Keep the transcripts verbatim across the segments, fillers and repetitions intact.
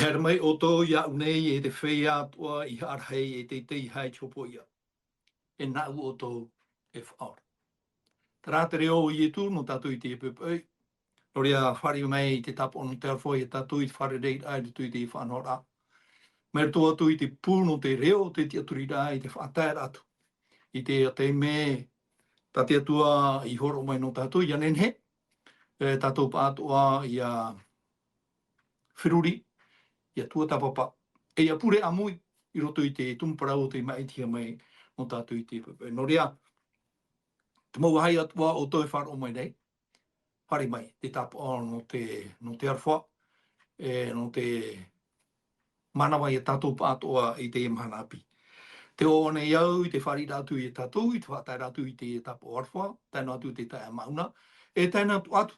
Haere mai ʻoutou iāʻu nei e te feiā atoʻa i haʻarahi e teitei i haʻahoʻi ia. E nāʻu ʻoutou e faʻaora. Terā te reo o Ietu nō tātou i teie poʻipoʻi. Nō reira, fāriʻi mai i te tāpaʻo nō te aroha ia tātou i te fārereiraʻa i roto i te faʻanahoraʻa. Mai roto atu i te pū nō te reo o te tiʻaturiraʻa i te faʻataeraʻa atu. I te taime tā te Atua i hōroʻa mai nō tātou, ia nehenehe, e, tātou pāʻatoʻa ia feruri, ia tuatāpapa, e ia pure ʻāmui i roto i te tumu parau o tei maʻitihia mai nō tātou i teie poʻipoʻi. Nō reira, te mau vāhi atoʻa ʻoutou e faʻaroʻo mai nei, fāriʻi mai te tāpaʻo nō te, nō te aroha, e, nō te mānava ia tātou pāʻatoʻa i teie mahana ʻāpī. Tē ʻoaʻoa nei au i te fāriʻiraʻa atu ia tātou, i te faʻataeraʻa atu i te tāpaʻo aroha, tae noa atu i te taeaʻe Māʻuna, e tae noa atu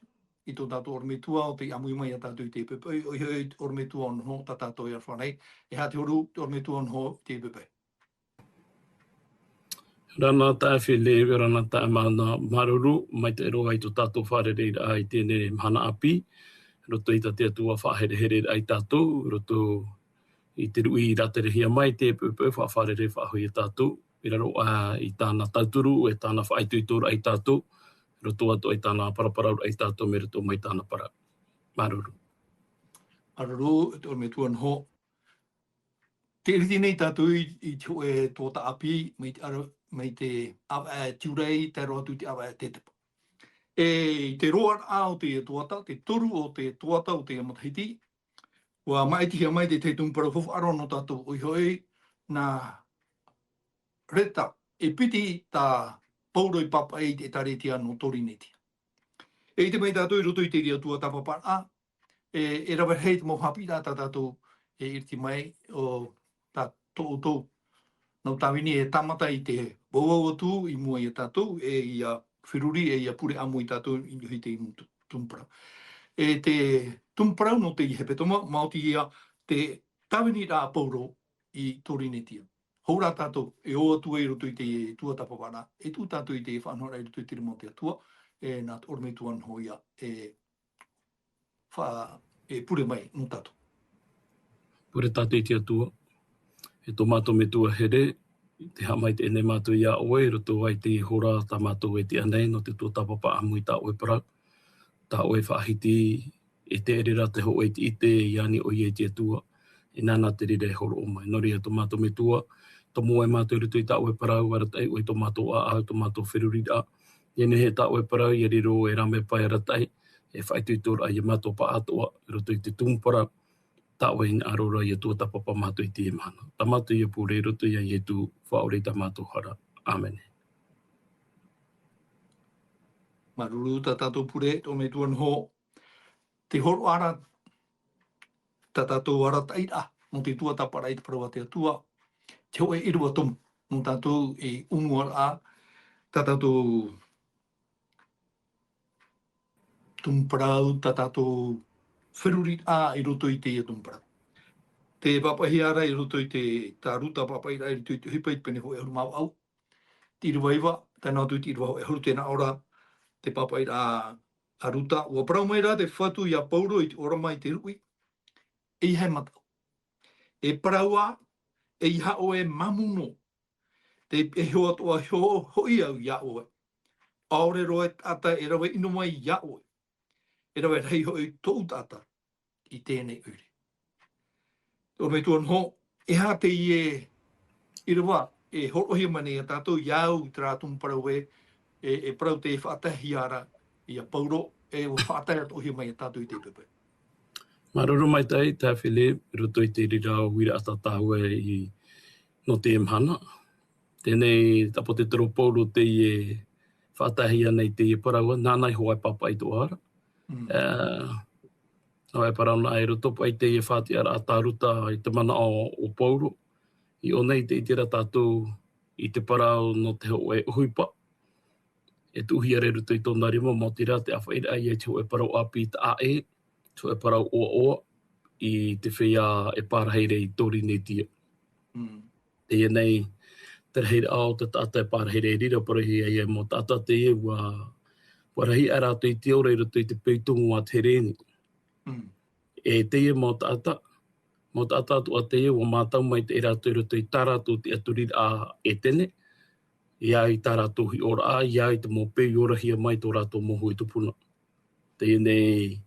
i tō tātou ʻorometua o tei ʻāmui mai ia tātou i teie poʻipoʻi, ʻoia hoʻi te ʻorometua Ono Hō tā tātou e aroha nei, e aha te huru te ʻorometua Ono Hō i teie poʻipoʻi. Orana taeaʻe Filipe, orana taeaʻe Māʻuna, māuruuru, maitaʻi roa i tō tātou fārereiraʻa i teie mahana ʻāpī, roto i tā te Atua faʻaherehereraʻa ia tātou, roto i te ruʻi i rāterehia mai i teie poʻipoʻi, faʻafārerei faʻahou ia tātou, i raro aʻe i tāna tauturu, e tāna faʻaitoitoraʻa ia tātou, roto atoʻa i tāna paraparauraʻa ia tātou, mai roto mai tāna parau. Māuruuru. Māuruuru, e te ʻorometua Ono Hō. Tē iriti nei tātou i, i te hōʻē tuata ʻāpī, mai te ʻaro-, mai te ʻāvaʻe Tiurai, tae roa atu i te ʻāvaʻe Tetepa. E, i te roaraʻa o te tuata, te toru o te tuata o te matahiti, ʻua maʻitihia mai te tahi tumu parau faufaʻa roa nō tātou, ʻoia hoʻi, nā reta e piti tā Paulo i pāpaʻi i te ʻēkālesia nō Torinetia. E ʻite mai tātou i roto i te reira tuatāpaparaʻa, e, e rave rahi te mau haʻapiʻiraʻa tā tātou e iriti mai, ʻo tā tō ʻoutou nau tāvini e tāmata i te vauvau atu i mua ia tātou, e ia feruri, e ia pure ʻāmui ia tātou i niʻa i te tumu parau. E te tumu parau nō te hepetoma, maoti ia te tāviniraʻa a Paulo i Torinetia. Hou rā tātou, e ō atu ai i roto i te tuatāpaparaʻa, e tuʻu tātou i te faʻanahoraʻa i roto i te rima o te Atua, e nā te ʻorometua Ono Hō ia, e fa-, e pure mai nō tātou. Pure tātou i te Atua. E tō mātou Metua here, tē haʻamaitaʻi nei mātou iā ʻoe, i roto i teie hora tā mātou e tiʻa nei, nō te tuatāpapa ʻāmui i tā ʻoe parau, tā ʻoe faʻahiti, e te ʻere rā te hōʻē i te ʻite, i ani ʻoia i te Atua, e nāna te reira e hōroʻa mai. Nō reira tō mātou Metua, tomo ai mātou i roto i tā ʻoe parau, arataʻi ʻoe i tō mātou ʻāʻau, tō mātou feruriraʻa. Nehenehe tā ʻoe parau, ia riro ei rāveʻa pae arataʻi, e faʻaitoitoraʻa ia mātou pāʻatoʻa, i roto i te tumu parau, tā ʻoe hinaʻaro ra ia tuatāpapa mātou i teie mahana. Tā mātou ia pure i roto iā Ietu, faʻaʻore i tā mātou hara. ʻĀmene. Māuruuru tā tātou pure, tō Metua Ono Hō, te hōroʻa ra, tā tātou arataʻiraʻa, nō te tuatāpaparaʻa i te parau a te Atua, te hōʻē ʻīrava tumu, nō tātou e ʻunuaraʻa, tā tātou tumu parau, tā tātou feruriraʻa i roto i teie tumu parau. Tē pāpaʻihia ra i roto i te, tā Ruta pāpaʻiraʻa i roto i te ʻohipa i te pene hōʻē ʻahuru mā vaʻu, te ʻīrava iva, tae noa atu i te ʻīrava hōʻē ʻahuru, tē nā ʻō ra te pāpaʻiraʻa a Ruta, ʻua parau mai ra te Fatu iā Paulo i te ʻōrama i te ruʻi, ʻeiaha e mataʻu. E parau ā, ʻeiaha ʻoe e māmū noa. Te, e iho atoʻa iho hoʻi au iā ʻoe. ʻAore roa e taʻata e rave ʻino mai iā ʻoe. E rave rahi hoʻi tōʻu taʻata i teie nei ʻoire. Tō Metua Ono Hō, e aha teie ʻīrava e hōroʻahia mai nei iā tātou, iā au i terā tumu parau ē, e, e parau tei faʻataehia ra iā Paulo, e ʻua faʻatae atoʻahia mai iā tātou i teie poʻipoʻi. Māuruuru maitaʻi, taeaʻe Filipe, i roto i te reira uiraʻa tā tāua i, nō teie mahana. Teie nei, tāpōtetero Paulo teie e faʻataehia nei teie parau, nāna iho ā e pāpaʻi atoʻa ra. Mm. Ā, nō e parau nā i roto paʻi i teie faʻatiʻaraʻa tā Ruta i te manaʻo o Paulo. I ʻō nei tē ʻite ra tātou i te parau nō te hōʻē ʻohipa e tuʻuhia ra i roto i tōna rima, maoti rā te ʻāfaʻiraʻa ia i te hōʻē parau ʻāpī taʻa ʻē, te hōʻē parau ʻoaʻoa i te feiā e pārahi ra i Torinetia. Mm. Teie nei, te rahiraʻa o te taʻata e pārahi ra i reira, parauhia ia mau taʻata teie ʻua, ʻua rahi aʻe rātou i te ora i roto i te peu tumu a te Hereni. Mm. E teie mau taʻata, mau taʻata atoʻa teie, ʻua mātau maitaʻi rātou i roto i tā rātou tiʻaturiraʻa Etene, ʻia au i tā rātou hiʻoraʻa, ʻia au i te mau peu i orahia mai tō rātou mau hōʻē tupuna. Teie nei,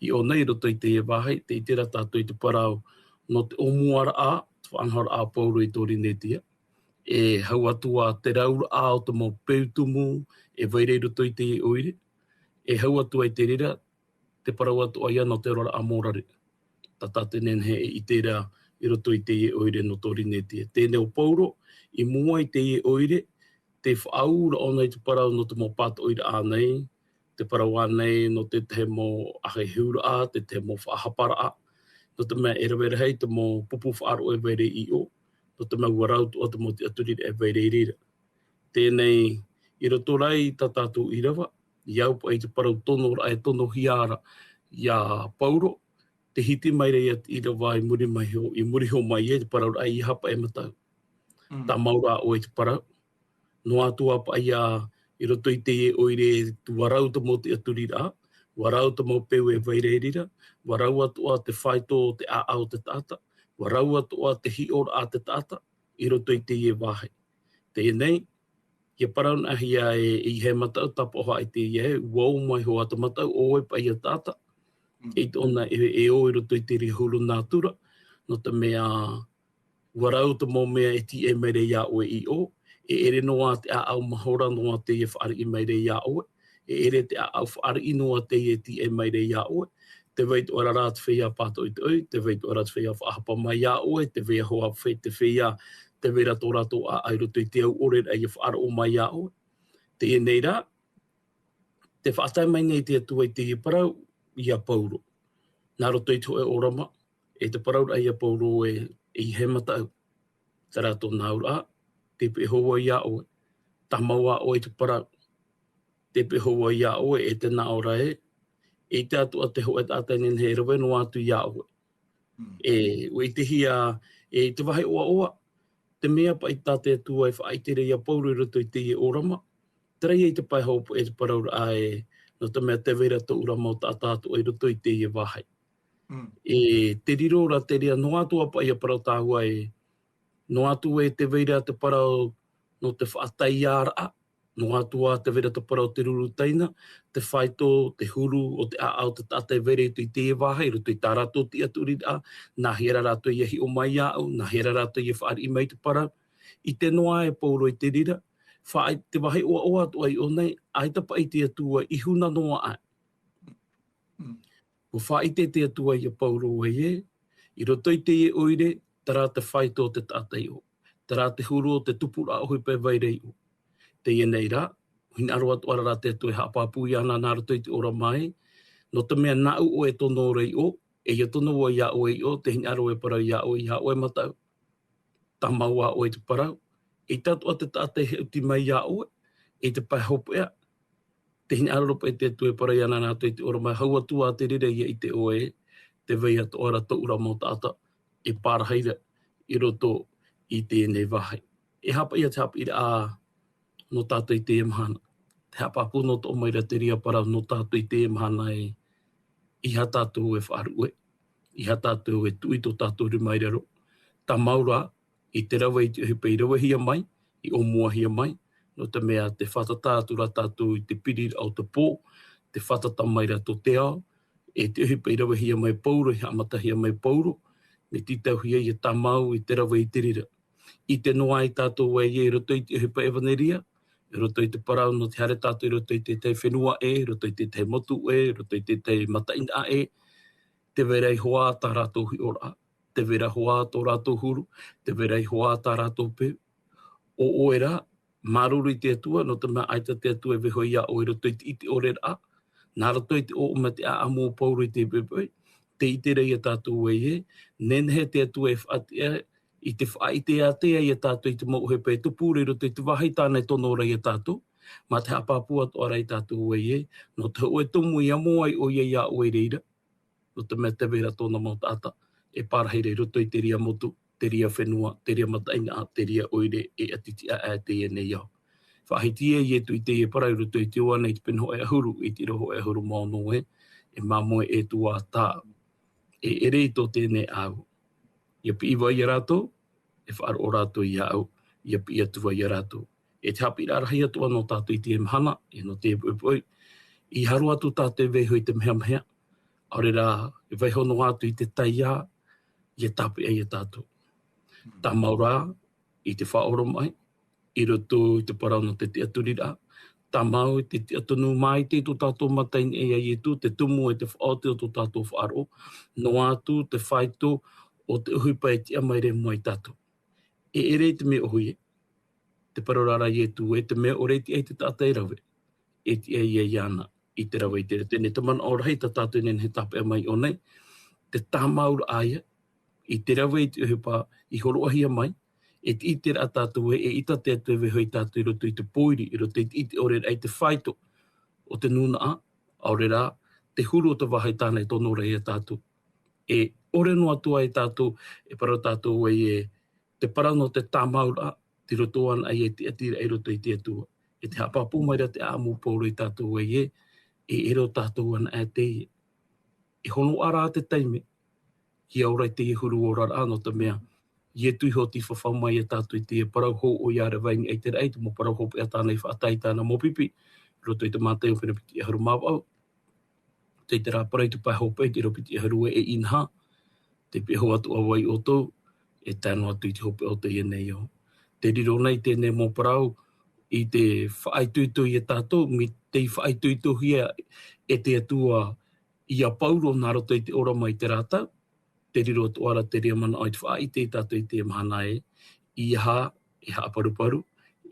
i ʻō nei i roto i teie vāhi, tē ʻite ra tātou i te parau, nō te ʻōmuaraʻa, te faʻanahoraʻa a Paulo i Korinetia, e hau atu ā te rauraʻa o te mau peu tumu e vai ra i roto i teie ʻoire, e hau atu ai te reira, te parau atoʻa ia nō te oraraʻa mōrare. Tātou e nehenehe e ʻite ra i roto i teie ʻoire nō Korinetia. Teie nei ʻo Paulo, i mua i teie ʻoire, tē faʻaū ra ʻōna i te parau nō te mau pātoʻiraʻa nei, te parau ānei nō te tahi mau ʻahiahiuraʻa, te tahi mau faʻahaparaʻa, nō te mea e rave rahi te mau pupu faʻaroʻo e vai ra i ʻō, nō te mea ʻua rau atoʻa te mau tiʻaturiraʻa e vai ra i reira. Teie nei, i roto rā i tā tātou ʻīrava, ʻia au paʻi i te parau tonoraʻa e tonohia ra ia Paulo, tē hiti mai ra ia te ʻīrava i muri mai iho, i muri iho mai ai te parauraʻa ʻeiaha paʻi e mataʻu. Mm. Tāmau rā ʻoe i te parau. Noa atu ā paʻi ia i roto i teie ʻoire ʻua rau te mau tiʻaturiraʻa, ʻua rau te mau peu e vai ra i reira, ʻua rau atoʻa te faito o te ʻāʻau o te taʻata, ʻua rau atoʻa te hiʻoraʻa a te taʻata, i roto i teie vāhi. Teie nei, ʻia paraunaʻahia e, e ʻeiaha e mataʻu, tāpaʻo hoʻi teie, ʻua ō mai hoʻi te mataʻu o ʻoe paʻi ia taʻata. Mm. E ʻite ʻōna e, e ō i roto i te reira huru nātura, nō te mea ʻua rau te mau mea e tīaʻi mai ra ia ʻoe i ʻō, e ʻere noa te ʻāʻau mahora noa teie e fāriʻi mai ra ia ʻoe, e ʻere te ʻāʻau fāriʻi noa teie e tīaʻi mai ra ia ʻoe, tē vai atoʻa ra te feiā pātoʻitoʻi, tē vai atoʻa ra te feiā faʻahapa mai ia ʻoe, tē vai hoʻi te feiā, tē vai ra tō rātou ʻāʻau i roto i te au ʻore ra ʻia faʻaroʻo mai ia ʻoe. Teie nei rā, tē faʻatae mai nei te Atua i teie parau ia Paulo. Nā roto i te hōʻē ʻōrama, e te parauraʻa ia Paulo e, e ʻeiaha e mataʻu. Terā tōna auraʻa, tē peʻe hoʻi vau ia ʻoe. Tāmau ā ʻoe i te parau. Tē peʻe hoʻi vau ia ʻoe, e te nā ʻō ra ē, eʻita atoʻa te hōʻē taʻata e nehenehe e rave noa atu ia ʻoe. Mm. E, ʻua ʻitehia, e, i te vāhi ʻoaʻoa, te mea paʻi tā te Atua e faʻaʻite ra ia Paulo i roto i teie ʻōrama, terā ia i te pae hopeʻa e te parauraʻa ē, nō te mea tē vai ra tōʻu ra mau taʻata atoʻa i roto i teie vāhi. Mm. E, tē riro ra te reira, noa atu ā paʻi ia parau tāua ē, noa atu ē tē vai ra te parau nō te faʻataiaraʻa, noa atu ā tē vai ra te parau te ruru taina, te faito, te huru o te ʻāʻau o te taʻata e vai ra i roto i teie vāhi, i roto i tā rātou tiʻaturiraʻa, nāhea rā rātou ʻia hiʻo mai iāʻu, nāhea rā rātou ʻia fāriʻi mai te parau. ʻIte noa e Paulo i te reira, faʻaʻite, te vāhi ʻoaʻoa atoʻa i ʻō nei, ʻaita paʻi te Atua i huna noa aʻe. Mm. ʻUa faʻaʻite te Atua ia Paulo ē, i roto i teie ʻoire, terā te faito o te taʻata i ʻō. Terā te huru o te tupuraʻa ʻohipa e vai ra i ʻō. Teie nei rā, hinaʻaro atoʻa ra te Atua e haʻapāpū iāna nā roto i te ʻōrama ē, nō te mea nāʻu ʻoe e tono ra i ʻō, e ʻia tono vau iā ʻoe i ʻō, tē hinaʻaro e parau iā ʻoe, iā ʻoe mataʻu. Tāmau ā ʻoe i te parau. Eʻita atoʻa te taʻata e haʻuti mai iā ʻoe, i te pae hopeʻa, tē hinaʻaro ra paʻi te Atua e parau iāna nā roto i te ʻōrama, hau atu ā te reira ʻia ʻite ʻoe, tē vai atoʻa ra tōʻu ra mau taʻata e pārahi ra i roto i teie nei vāhi. E aha paʻi ia te haʻapiʻiraʻa nō tātou i teie mahana. Te haʻapāpū noa atoʻa mai ra te reira parau nō tātou i teie mahana ē, ʻeiaha tātou e faʻaruʻe, ʻeiaha tātou e tuʻi tō tātou rima i raro. Tāmau rā, i te rave i te ʻohipa i ravehia mai, i ʻōmuahia mai, nō te mea tē fātata atu ra tātou i te piriraʻa o te pō, tē fātata mai ra tō te ao, e te ʻohipa i ravehia mai Paulo, i haʻamatahia mai Paulo, mea tītauhia ʻia tāmau i te rave i te reira. ʻIte noa ai tātou ē, i roto i te ʻohipa ʻevaneria, i roto i te parau nō te haere tātou i roto i te tahi fenua ʻē, i roto i te tahi motu ʻē, i roto i te tahi mataʻeinaʻa ʻē, tē vai ra iho ā tā rātou hiʻoraʻa, tē vai ra iho ā tō rātou huru, tē vai ra iho ā tā rātou peu. ʻO ʻoe rā, māuruuru i te Atua, nō te mea ʻaita te Atua e vaiiho iā ʻoe i roto i te ʻite ʻore ra, nā roto i te ʻōʻomaʻa te ʻāʻamu o Paulo i te poʻipoʻi, tē ʻite ra ia tātou ē, nehenehe te Atua e faʻatiʻa i te faʻaʻite ātea ia tātou i te mau ʻohipa e tupu ra i roto i te vāhi tāna e tono ra ia tātou, mā te haʻapāpū atoʻa ra ia tātou ē, nō te hōʻē tumu i amo ai ʻoia iā ʻoe i reira, nō te mea tē vai ra tōna mau taʻata e pārahi ra i roto i te reira motu, te reira fenua, te reira mataʻeinaʻa, te reira ʻoire e ʻati tiʻa aʻe teie nei ao. Faʻahiti ïa Ietu i teie parau i roto i te Ioane i te pene hōʻē ʻahuru, i te ʻīrava hōʻē ʻahuru mā ono ē, e māmoe e tuatāʻu, e ʻere i tō teie nei ʻāua. Ia piʻi vai ia rātou, e faʻaroʻo rātou iāʻu, ia piʻi atu vai ia rātou. E te haʻapiʻiraʻa rahi atoʻa nō tātou i teie mahana, e nō teie poʻipoʻi, ʻeiaha roa atu tātou e vaiiho i te mehamehā, ʻaore rā, e vaiiho noa atu i te taiā, ia tāpeʻa ia tātou. Tāmau rā, i te faʻaoromaʻi, i roto i te parau nō te tiʻaturiraʻa. Tāmau i te tiʻaturi maitaʻi tō tātou mata i niʻa iā Ietu, te tumu e te faʻaoti o tō tātou faʻaroʻo, noa atu te faito o te ʻohipa e tiʻa mai ra i mua ia tātou. E ʻere i te mea ʻōhie, te parau ra a Ietu, e te mea ʻore e tiʻa ai te taʻata e rave, e tiʻa ia iāna i te rave i te reira. Teie te manaʻo rahi tā tātou e nehenehe e tāpeʻa mai i ʻō nei, te tāmauraʻa ia, i te rave i te ʻohipa i hōroʻahia mai, e te ʻiteraʻa tātou ē, eʻita te Atua e vaiiho ia tātou i roto i te pōiri, i roto i te ʻite ʻore i te faito o te nūnaʻa, ʻaore rā, te huru o te vāhi tāna e tono ra ia tātou. E ʻore noa atu ā ia tātou, e parau tātou ē, te parau nō te tāmauraʻa, tei roto anaʻe i te tiʻaturi i roto i te Atua. E te haʻapāpū mai ra te ʻāʻamu o Pauro ia tātou ē, e ʻere ʻo tātou anaʻe teie. E honoʻa rā te taime, ia ora i teie huru oraraʻa nō te mea, Ietu iho tei fafau mai ia tātou i te parau hou ʻoia rave i niʻa i te raʻi, te mau parau hopeʻa tāna i faʻatae i tāna mau pipi, i roto i te Mātaio pene piti ʻahuru mā vaʻu. Tei terā parau i te pae hopeʻa i te ʻīrava piti ʻahuru e inaha, tē pihaʻi atu ā vau ia ʻoutou, e tae noa atu i te hopeʻa o teie nei ao. Tē riro nei teie nei mau parau, i te faʻaitoito ia tātou, mai tei faʻaitoitohia e te Atua ia Pauro nā roto i te ora mai i terā tau, tē riro atoʻa ra te reira manaʻo i te faʻaʻite ia tātou i teie mahana ē, ʻeiaha e haʻaparuparu,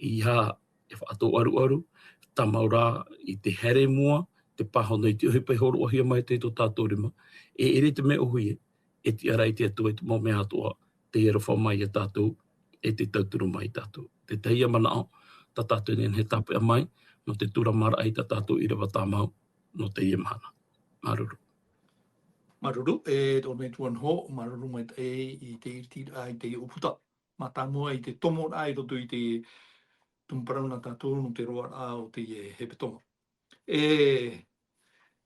ʻeiaha e faʻatōʻaruʻaru, tāmau rā i te haere i mua, te pāhono i te ʻohipa e hōroʻahia mai tei tō tātou rima, e ʻere i te mea ʻōhie, e tiʻa ra ia te Atua i te mau mea atoʻa, tei aroha mai ia tātou, e tei tauturu mai ia tātou. Te tahi ia manaʻo, tā tātou e nehenehe e tāpeʻa mai, nō te turamaraʻa i tā tātou ʻīrava tāmau, nō teie mahana. Māuruuru. Māuruuru, e te ʻorometua Noho, māuruuru maitaʻi i te ʻiritiraʻa i teie ʻōputa. Mātāmua i te tomoraʻa i roto i te tumu parau nā tātou nō te roaraʻa o teie hepetoma. E,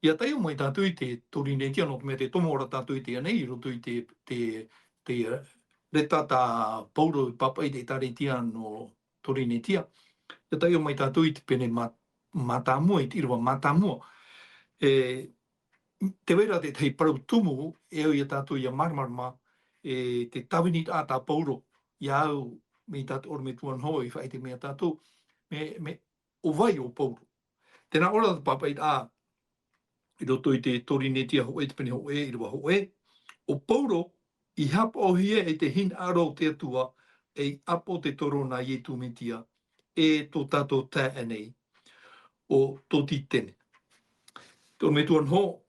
ʻia taiʻo mai tātou i te Torinetia, nō te mea tē tomo ra tātou i teie nei, i roto i te, te, te reta tā Pauro i pāpaʻi i te ʻĒtārētia nō Torinetia. ʻIa taiʻo mai tātou i te pene mā-, mātāmua, i te ʻīrava mātāmua. E, tē vai ra te tahi parau tumu, e au ia tātou ʻia māramarama, e te tāviniraʻa tā Pauro, ia au, mai tā te ʻorometua Noho, i faʻaʻite mai ia tātou, mea, mea, ʻo vai ʻo Pauro. Tē nā ʻō ra te pāpaʻiraʻa, i roto i te Torinetia hōʻē, te pene hōʻē, ʻīrava hōʻē, ʻo Pauro, i haʻapaʻohia e te hinaʻaro o te Atua, ei ʻāpotetoro nā Ietu Metia, e tō tātou taeaʻe nei, ʻo Totitene. Te ʻorometua Noho,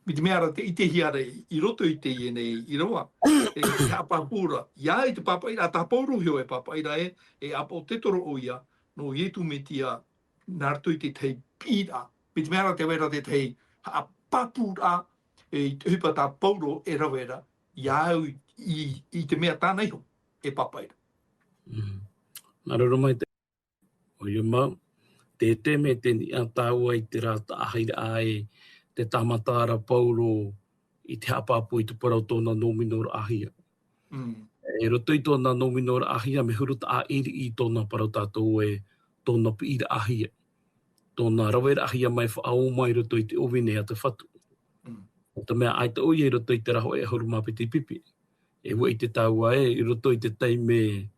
mai te mea ra tē ʻitehia ra i roto i teie nei ʻīrava, e haʻapāpū ra, ia i te pāpaʻiraʻa tā Pauro iho e pāpaʻi ra ē, e ʻāpotetoro ʻoia, nō Ietu Metia, nā roto i te tahi piʻiraʻa. Mai te mea ra tē vai ra te tahi haʻapāpūraʻa, e, i te ʻohipa tā Pauro e rave ra, ia au i, i, i te mea tāna iho e pāpaʻi ra. Mm. Māuruuru maitaʻi. ʻOia mau, te taime tē niʻa tāua i terā taʻahiraʻa e tē tāmata ra Pauro i te haʻapāpū i te parau tōna nōminoraʻahia. Mm. I roto i tōna nōminoraʻahia, mea huru taʻa ʻiriʻi i tōna parau tātou ē, tōna piʻiraʻahia. Tōna raveraʻahia mai faʻaō mai i roto i te ʻōvine a te Fatu. Mm. Nō te mea ʻaita ʻoia i roto i terā hōʻē ʻahuru mā piti pipi. E ʻua ʻite tāua ē, i roto i te taime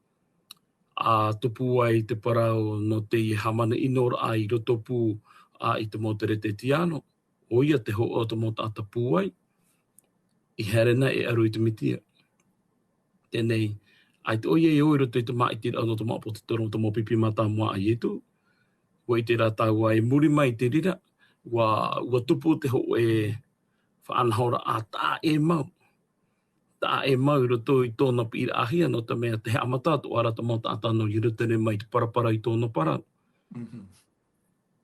a tupu ai te parau nō teie hāmani ʻinoraʻa i roto pū, a, i te mau Teretetiano, ʻoia te hōʻē o te mau taʻata pūai, i haere na e ʻaru i te Metia. Teie nei, ʻaita ʻoia e ō i roto i te māʻitiraʻa nō te mau ʻāpotetoro, te mau pipi mātāmua a Ietu, ʻua ʻite rā tāua i muri mai i te reira, ʻua, ʻua tupu te hōʻē faʻanahoraʻa taʻa ʻē mau. Taʻa ʻē mau i roto i tōna piʻiraʻahia, nō te mea tē haʻamata atoʻa ra te mau taʻata nō Ierutarema i te parapara i tōna parau. Mhm.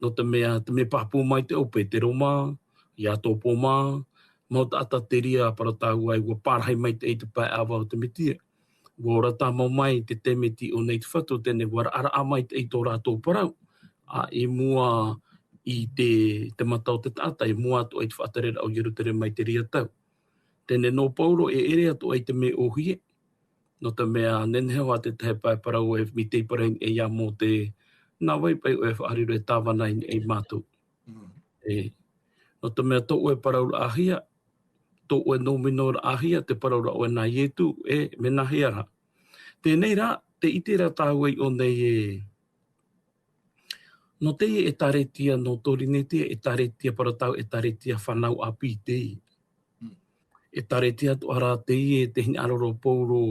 Nō te mea, te mea pāpū mai te ʻo Petero mā, Iakobo mā, mau taʻata terā parau tāua ē ʻua parahi maitaʻi i te pae ʻava o te Metia. ʻUa ora tāmau mai te taime tei ʻō nei te Fatu, teie nei ʻua raʻaraʻa maitaʻi tō rātou parau. A, i mua i te, te mata o te taʻata, i mua atoʻa i te faʻatereraʻa o Ierutarema i te reira tau. Teie nei nō Paulo e ʻere atoʻa i te mea ʻōhie, nō te mea nehenehe hoʻi te tahi pae parau e mai te parau i niʻa iā Mōte, nā vai paʻi ʻoe e faʻariro e tāvana i niʻa iā mātou. Mm. E, nō te mea tō ʻoe parauraʻahia, tō ʻoe nōminoraʻahia, te parauraʻa ʻoe nā Ietu, e, mea nāhea rā. Teie nei rā, tē ʻite ra tāua i ʻō nei e, nō teie ʻētāretia, nō Torinetia, ʻētāretia parau tāua, ʻētāretia fānau ʻāpī teie. Mm. ʻEtāretia atoʻa rā teie, tē hinaʻaro ra Paulo,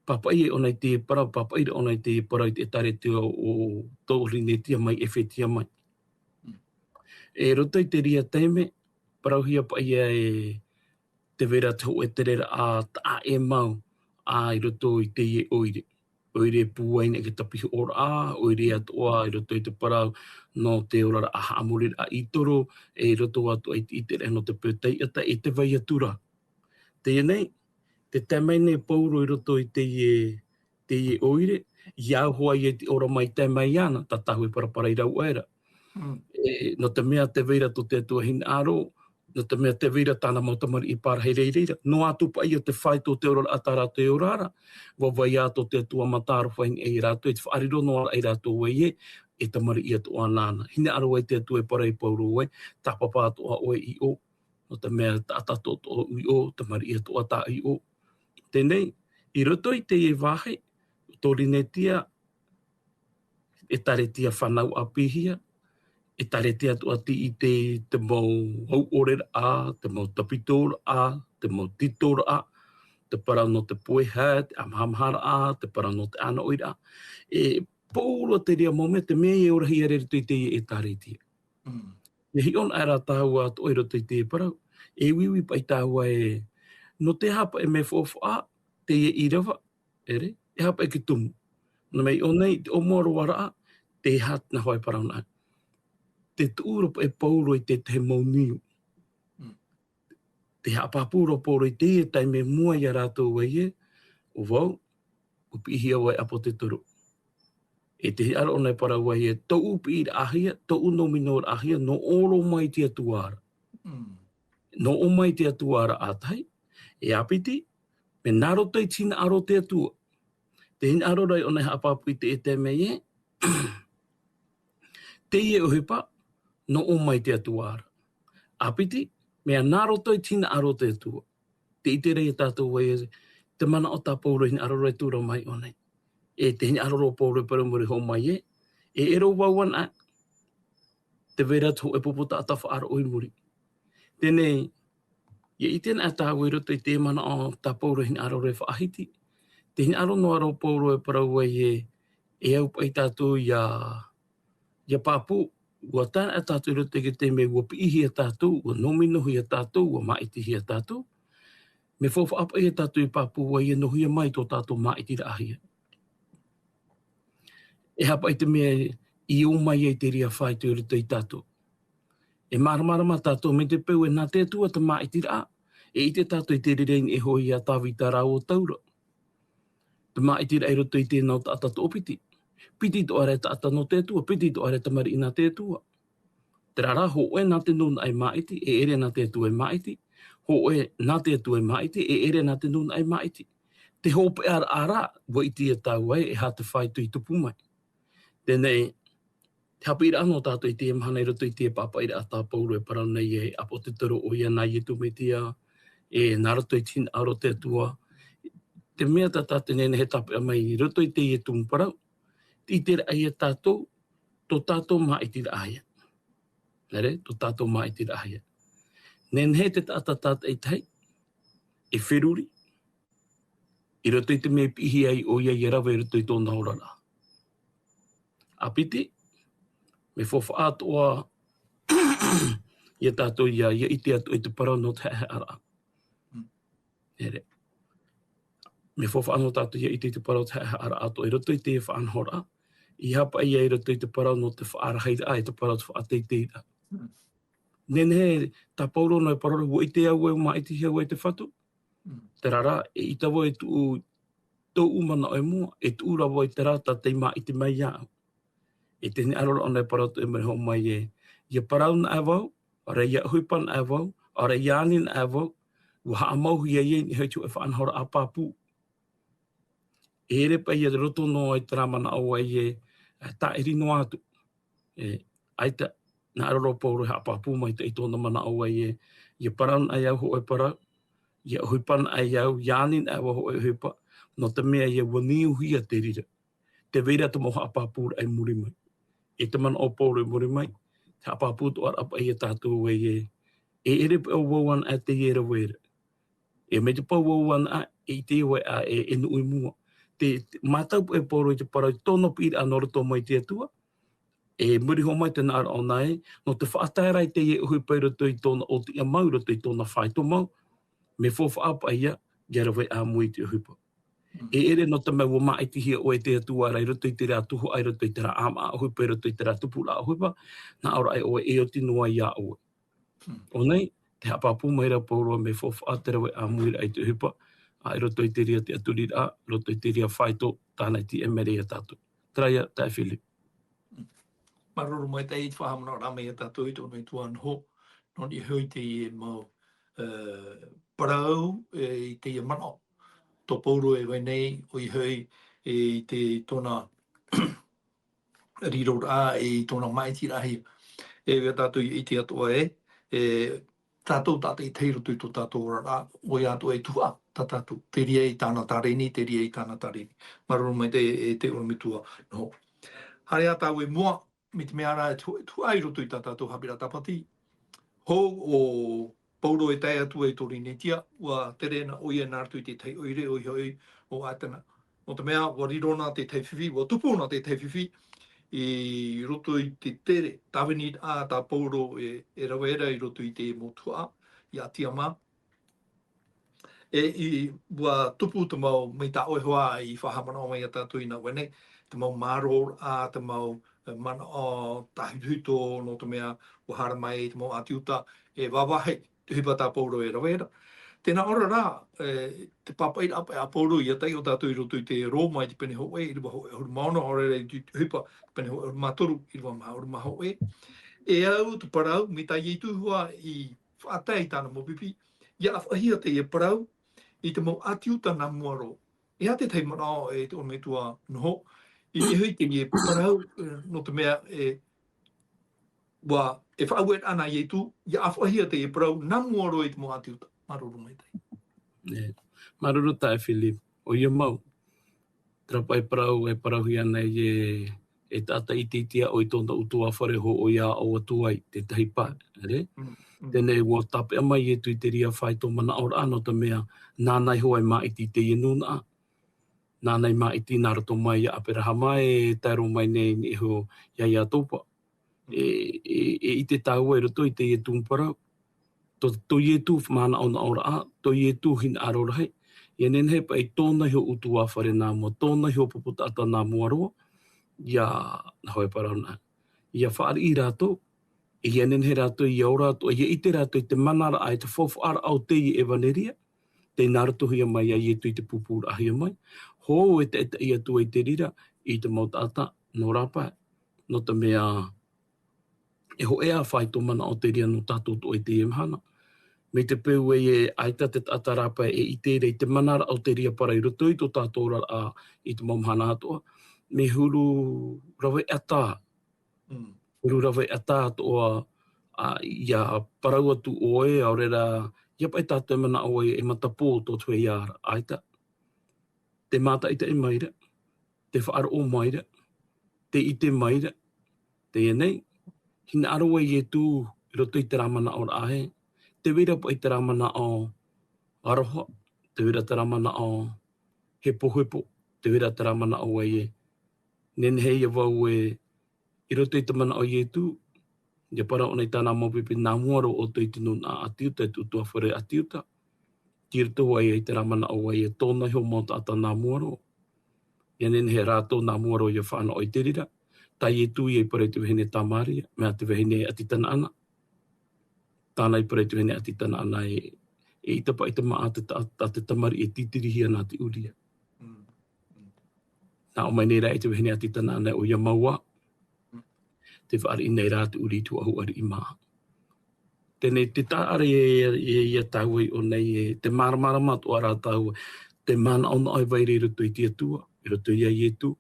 pāpaʻi e ʻōna i te parau, pāpaʻi ra ʻōna i te parau i te ʻētāretia o Torinetia mai, Efetia mai. Mm. E roto i te reira taime, parauhia paʻi e tē vai ra te hōʻē tereraʻa taʻa ʻē mau, ā, i roto i teie ʻoire. ʻOire e pūai nei i te tapihoʻoraʻa, ʻoire atoʻa i roto i te parau nō te oraraʻa haʻamoriraʻa i toro, e i roto atoʻa i te, i te ʻiteraʻa nō te peu taiʻata, e tē vai atu ra. Teie nei, tē tae mai nei Paulo i roto i teie, teie ʻoire, ʻia au hoʻi e te ora mai tae mai iāna, tātahu e parapara i rāua ra. Mm. E, nō te mea tē vai ra tō te Atua hinaʻaro, nō te mea tē vai ra tāna mau tamariʻi parahi i reira, noa atu paʻi ʻo te fāito o te oraraʻa tā rātou e ora ra, ʻua vai ā tō te Atua mataʻarofa i niʻa iā rātou, e te faʻariro noa ra ia rātou ē, e tamariʻi atoʻa nāna. Hinaʻaro ai te Atua e parau iā Paulo ē, tāpapa atoʻa ʻoe i ʻō, nō te mea taʻata atoʻa i ʻō, tamariʻi atoʻa tāʻu i ʻō. Teie nei, i roto i teie vāhi, Torinetia, ʻētāretia fānau ʻāpīhia, ʻētāretia atoʻa tei ʻite i te mau hauʻoreraʻa, te mau tāpitoraʻa, te mau titoraʻa, te parau nō te puehae, te ʻamaʻamaharaʻa, te parau nō te ʻānoʻiraʻa. E, Paulo te reira mau mea, te mea e orahia ra i roto i teie ʻētāretia. Mm. E hiʻo ana ra tāua atoʻa i roto i te parau. E uiui paʻi tāua ē, nō te aha paʻi e mea faufaʻa, teie ʻīrava, ʻere, e aha paʻi e tumu. Nō te mea i ʻō nei, te ʻōmuaraʻa, te aha te nā hōʻē parau nā. Tē tuʻu ra paʻi Paulo i te tahi mau niu. Mm. Tē haʻapāpū ra Paulo i teie taime i mua iā rātou ē, ʻo vau, ʻua piʻihia vau e ʻāpōsetolo. E tē hinaʻaro ʻōna e parau ē, tōʻu piʻiraʻahia, tōʻu nōminoraʻahia, nō ʻō roa mai te Atua ra. Mm. Nō ʻō mai te Atua ra ʻātahi, e ʻāpiti, mea nā roto i te hinaʻaro o te Atua. Tē hinaʻaro ra ʻōna e haʻapāpū i te, e te mea ē, teie ʻohipa, nō ʻō mai te Atua ra. ʻĀpiti, mea nā roto i te hinaʻaro o te Atua. Tē ʻite ra ia tātou ē, te manaʻo tā Paulo e hinaʻaro ra e tuʻu ra mai i ʻō nei. E tē hinaʻaro ra Paulo e parau i muri iho mai ē, e ʻere vau anaʻe, tē vai ra te hōʻē pupu taʻata faʻaroʻo i muri. Teie nei, ʻia ʻite anaʻe tāua i roto i te manaʻo tā Paulo e hinaʻaro ra e faʻahiti. Tē hinaʻaro noa ra Paulo e parau ē, e au paʻi tātou ʻia, ʻia pāpū, ʻua tae anaʻe tātou i roto i te taime ʻua piʻihia tātou, ʻua nōminohia tātou, ʻua māʻitihia tātou. Mea faufaʻa paʻi ia tātou e pāpū ē, e nō hea mai tō tātou māʻitiraʻahia. E aha paʻi te mea i ō mai ai te reira fāito i roto ia tātou. E māramarama tātou mai te peu ē nā te Atua te māʻitiraʻa. E ʻite tātou i te reira i niʻa iho ia Tāvita rāua ʻo Taura. Te māʻitiraʻa i roto i te nau taʻata toʻopiti. Piti atoʻa ra e taʻata nō te Atua, piti atoʻa ra e tamariʻi nā te Atua. Terā rā, hōʻē nā te nūnaʻa e māʻiti, e ʻere nā te Atua e māʻiti. Hōʻē nā te Atua e māʻiti, e ʻere nā te nūnaʻa e māʻiti. Te hopeʻaraʻa ra, ʻua ʻite ia tāua ē, e aha te fāito i tupu mai. Teie nei, te haʻapiʻiraʻa nō tātou i teie mahana i roto i te pāpaʻiraʻa tā Paulo e parau nei e ʻāpōsetolo ʻoia nā Iesu Mesia, e nā roto i te hinaʻaro o te Atua. Te mea tā tātou e nehenehe e tāpeʻa mai i roto i teie tumu parau, tē ʻite ra ia tātou, tō tātou māʻitiraʻahia. Nā reira, tō tātou māʻitiraʻahia. Nehenehe te taʻata tātaʻitahi e feruri, i roto i te mea i piʻihia ai ʻoia ʻia rave i roto i tōna oraraʻa. ʻĀpiti, mea faufaʻa atoʻa ia tātou ʻia, ʻia ʻite atoʻa i te parau nō te haʻehaʻaraʻa. Mm. ʻEre. Mea faufaʻa nō tātou ʻia ʻite i te parau te haʻehaʻaraʻa atoʻa i roto i te faʻanahoraʻa. E aha paʻi ia i roto i te parau nō te faʻarahiraʻa, e te parau te faʻateiteiraʻa. Mm. Nehenehe, tā Paulo noa e parau ra, ʻua ʻite au ē, ʻua māʻitihia au e te Fatu. Mm. Terā rā, eʻita vau e tuʻu tōʻu manaʻo i mua, e tuʻu ra vau i terā tā tei māʻiti mai iāʻu. E te hinaʻaro ra ʻōna e parau atu i muri iho mai ē, ʻia parau anaʻe vau, ʻaore ʻia ʻohipa anaʻe vau, ʻaore ʻia ani anaʻe vau, ua haʻamauhia ia i niʻa i te hōʻē faʻanahoraʻa pāpū. E ʻere paʻi ia roto noa i terā manaʻo ē, e, tāʻiri noa atu. E, ʻaita, nā ʻō ra Paulo e haʻapāpū maitaʻi tōna manaʻo ē, ʻia parau anaʻe au hōʻē parau, ʻia ʻohipa anaʻe au, ʻia ani anaʻe vau hōʻē ʻohipa, nō te mea ē ua niuhia te reira. Tē vai ra te mau haʻapāpūraʻa i muri mai. E te manaʻo o Paulo i muri mai, te haʻapāpū atoʻa ra paʻi ia tātou ē, e ʻere paʻi ʻo vau anaʻe teie e rave ra. E mai te peu ʻo vau anaʻe, e ʻite vau ē, e, e nuʻu i mua. Te, te, mātau paʻi Paulo i te parau i tōna piʻiraʻa nō roto mai te Atua, e muri iho mai te nā ʻō ra ē, nō te faʻatae ra i teie ʻohipa i roto i tōna ʻōtiʻa mau, i roto i tōna faito mau, mea faufaʻa paʻi ia, ʻia rave ʻāmui i te ʻohipa. Mm. E ʻere nō te mea ua māʻitihia ʻoe e te Atua ra i roto i terā tuhaʻa, i roto i terā ʻāmaʻa ʻohipa, i roto i terā tupuraʻa ʻohipa, nā ʻō ra ē ʻoe e oti noa iā ʻoe. Mm. ʻO nei, te haʻapāpū mai ra Paulo mea faufaʻa te rave ʻāmuiraʻa i te ʻohipa, ā, i roto i te reira tiʻaturiraʻa, i roto i te reira faito, tāna i tīaʻi mai ra ia tātou. Terā ia, taeaʻe Philip. Māuruuru maitaʻi i te faʻahaʻamanaʻoraʻa mai ia tātou i tōna metua noho, nō niʻa iho i teie mau, e, parau, e, i teie manaʻo. Tō Paulo e vai nei, ʻoia hoʻi, e, i te, tōna riroraʻa, e, i tōna māʻitiraʻahia. E, ia tātou i ʻite atoʻa ē, e, tātou taʻata i tahi i roto i tō tātou oraraʻa, ʻoia atoʻa e tuhaʻa tā tātou. Te reira i tāna tāreni, te reira i tāna tāreni. Māuruuru maitaʻi e, e te ʻorometua noho. Haere ā tāua i mua, mai te mea ra e tu-, tuhaʻa i roto i tā tātou haʻapiʻiraʻa tāpati. Hou ʻo Paulo e tae atu ai i Korinetia, ʻua tere na ʻoia nā roto i te tahi ʻoire, ʻoia hoʻi ʻo Atena. Nō te mea, ʻua riro na te tahi fifi, ʻua tupu na te tahi fifi, i roto i te tere, tāvini ā tā Paulo e, e rave ra i roto i te mau tuhaʻa, i Atia mā. E, i, ʻua tupu te mau, mai tā ʻoe hoʻi i faʻahaʻamanaʻo mai ia tātou i nā ʻō nei, te mau māro, ā, te mau, e, manaʻo tāhutohuto, nō te mea, ʻua haere mai te mau ʻĀti Iuta, e vāvāhi, te ʻohipa tā Paulo e rave ra. Tē nā ʻō ra, e, te pāpaʻiraʻa paʻi a Paulo, ʻia taiʻo tātou i roto i te Roma i te pene hōʻē, ʻīrava hōʻē ʻahuru mā ono, ʻaore rā i te ʻohipa, te pene hōʻē ʻahuru mā toru, ʻīrava mā ʻahuru mā hōʻē. E au te parau, mai tā Ietu hoʻi i faʻatae i tāna mau pipi, ʻia ʻāfaʻihia teie parau, i te mau ʻĀti Iuta nā mua roa. E aha te tahi manaʻo e te ʻorometua noho, i te hui teie parau, e, nō te mea e, ʻua, e faʻaueraʻa nā Ietu, ʻia ʻāfaʻihia teie parau, nā mua roa i te mau ʻĀti Iuta. Māuruuru maitaʻi. E, māuruuru taeaʻe Philip, ʻoia mau. Terā paʻi parau, e parauhia nei e, e taʻata ʻiteʻite aʻo i tōna ʻutuāfare hōʻoi aʻo atu ai, te tahi pae, ʻere? Mm, mm. Teie nei ʻua tāpeʻa mai Ietu i te reira faito manaʻoraʻa nō te mea, nāna iho e māʻiti i teie nūnaʻa. Nāna i māʻiti nā roto mai ia ʻAperahama e tae roa mai nei i niʻa iho ia Iakoba. E, e, e ʻite tāua i roto i teie tumu parau. Tō, tō Ietu manaʻonaʻoraʻa, tō Ietu hinaʻaro rahi. ʻIa nehenehe paʻi tōna iho ʻutuāfare nā mua, tōna iho pupu taʻata nā mua roa, ʻia, nā hōʻē parau nā, ʻia fāriʻi rātou, ʻia nehenehe rātou, ʻia ora atu, ʻia ʻite rātou i te manaraʻa, i te faufaʻaraʻa o teie ʻevaneria, tei nā roto hia mai ia Ietu i te pūpūraʻahia mai. Hou e taʻitaʻi atu ai te reira, i te mau taʻata, nō rāpae, nō te mea, e hōʻē ā faito manaʻo te reira nō tātou atoʻa i teie mahana. Mai te peu ē, e ʻaita te taʻata rāpae e ʻite ra i te manaraʻa o te reira parau i roto i tō tātou oraraʻa i te mau mahana atoʻa. Mea huru rave ʻatā. Mm. Huru rave ʻatā atoʻa, ā, ʻia parau atu ʻoe, ʻaore rā, ʻia paʻi tātou e manaʻo ē, e matapō tō te feiā ra, ʻaita. Te mātaʻitaʻi mai ra, te faʻaroʻo mai ra, te ʻite mai ra, teie nei, hinaʻaro ʻo Ietu i roto i terā manaʻoraʻa ē, tē vai ra paʻi terā manaʻo aroha, tē vai ra terā manaʻo hepohepo, tē vai ra terā manaʻo ē, nehenehe ia vau e, i roto i te manaʻo o Ietu, ʻia parau anaʻe i tāna mau pipi nā mua roa ʻoutou i te nūnaʻa ʻĀti Iuta, i te ʻutuāfare ʻĀti Iuta. Tei roto ai i terā manaʻo ē, tōna iho mau taʻata nā mua roa. ʻIa nehenehe rātou nā mua roa ʻia fānaʻo i te reira. Tā Ietu ïa i parau i te vahine Tamaria, mea te vahine ʻāti Tanaana. Tāna i parau i te vahine ʻāti Tanaana e, eʻita paʻi te māʻa te ta-, tā te tamariʻi e tītirihia nā te ʻūria. Mm. Mm. Nā ʻō mai nei rā e te vahine ʻāti Tanaana ē, ʻoia mau ā. Mm. Tē fāriʻi nei rā te ʻūria i te huʻahuʻa riʻi māʻa. Teie te taʻare e, e, ia tāua i ʻō nei, e, te māramarama atoʻa rā tāua, te manaʻonaʻo e vai ra i roto i te Atua, i roto ia Ietu,